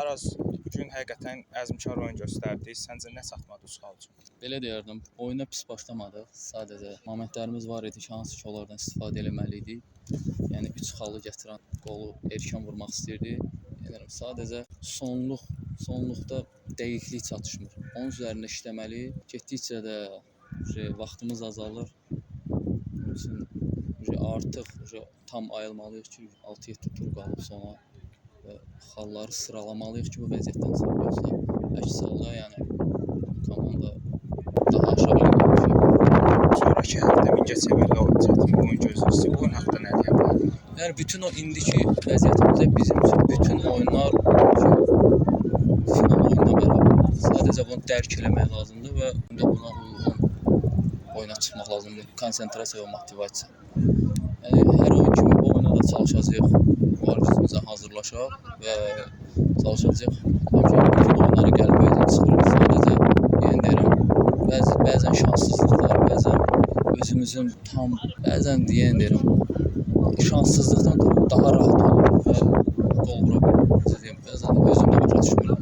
Araz, bu gün həqiqətən əzmkar oyun göstərdi. Səncə nə çatmadı üç xal üçün? Belə deyərdim, oyuna pis başlamadıq. Sadəcə momentlərimiz var idi ki, hansı ki onlardan istifadə eləməli idik. Yəni 3 xalı gətirən qolu erkən vurmaq istirdi. Deyirəm, sadəcə sonluqda dəqiqlik çatışmır. Onun üzərində işləməli. Getdikcə də vaxtımız azalır. Onun üçün artıq tam ayılmalıyıq ki, 6-7 tur qalıb sona və xalları sıralamalıyıq ki, bu vəziyyətdən çıxaq. Yoxsa əks halda yəni komanda daha aşağı liqaya düşə bilər. Sonrakı həftə Mingəçevirlə çətin bir oyun gözləyir. Bu oyun haqqında nə deyə bilərsən? Yəni bütün o indiki vəziyyətimizdə bizim üçün bütün oyunlar ki, final oyununa bərabərdir. Sadəcə bunu dərk eləmək lazımdır və buna uyğun oyuna çıxmaq lazımdır. Konsentrasiya və motivasiya. Yəni hər oyun kimi bu oyuna da çalışacağıq. Var gücümüzə hazırlaşaq və çalışacağıq. Həmişə bütün oyunlara qələbə ilə çıxırıq. Sadəcə yenə deyirəm, bəzən şanssızlıqlar, bəzən özümüzün tam, bəzən yenə deyirəm, şanssızlıqdan daha rahat oluruq və qol vura bilmirik. Necə deyim, bəzən özüm də başa düşmürəm.